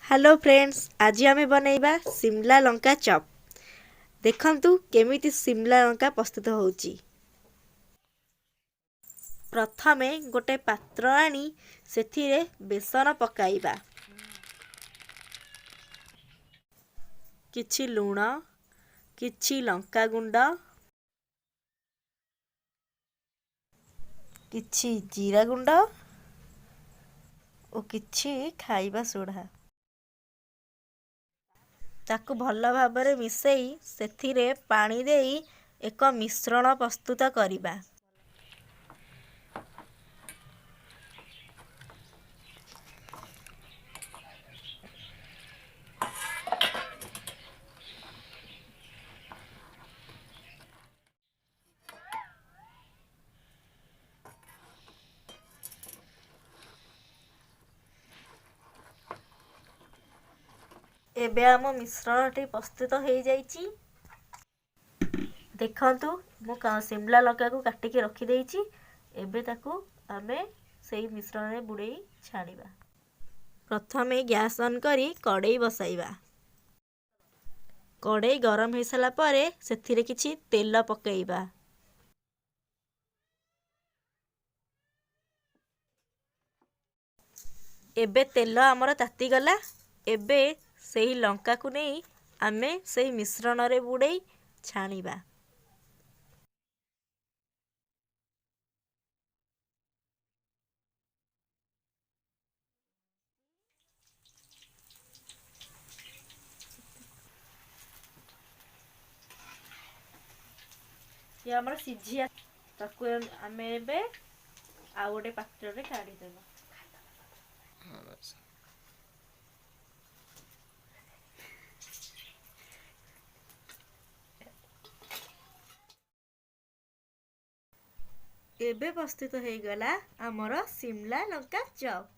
Hello friends, ଆଜି ଆମେ ବନେଇବା ସିମଲା ଲଙ୍କା ଚପ୍। ଦେଖନ୍ତୁ କେମିତି ସିମଲା ଲଙ୍କା ପ୍ରସ୍ତୁତ ହେଉଛି। ପ୍ରଥମେ ଗୋଟେ ପାତ୍ର ଆଣି ସେଥିରେ ବେସନ ପକାଇବା, କିଛି ଲୁଣ, କିଛି ଲଙ୍କା ଗୁଣ୍ଡ, କିଛି ଜିରା ଗୁଣ୍ଡ ଓ କିଛି ଖାଇବା ସୋଢ଼ା। ତାକୁ ଭଲ ଭାବରେ ମିଶାଇ ସେଥିରେ ପାଣି ଦେଇ ଏକ ମିଶ୍ରଣ ପ୍ରସ୍ତୁତ କରିବା। ଏବେ ଆମ ମିଶ୍ରଣଟି ପ୍ରସ୍ତୁତ ହେଇଯାଇଛି। ଦେଖନ୍ତୁ, ମୁଁ ସିମଲା ଲଙ୍କାକୁ କାଟିକି ରଖିଦେଇଛି। ଏବେ ତାକୁ ଆମେ ସେଇ ମିଶ୍ରଣରେ ବୁଡ଼େଇ ଛାଣିବା। ପ୍ରଥମେ ଗ୍ୟାସ୍ ଅନ୍ କରି କଡ଼େଇ ବସାଇବା। କଡ଼େଇ ଗରମ ହେଇସାରିଲା ପରେ ସେଥିରେ କିଛି ତେଲ ପକାଇବା। ଏବେ ତେଲ ଆମର ତାତିଗଲା। ଏବେ ସେହି ଲଙ୍କାକୁ ନେଇ ଆମେ ସେଇ ମିଶ୍ରଣରେ ବୁଡ଼େଇ ଛାଣିବା। ଇଏ ଆମର ସିଝି, ତାକୁ ଆମେ ଏବେ ଆଉ ଗୋଟେ ପାତ୍ରରେ କାଢ଼ିଦେବା। ଏବେ ପ୍ରସ୍ତୁତ ହେଇଗଲା ଆମର ସିମଲା ଲଙ୍କା ଚପ୍।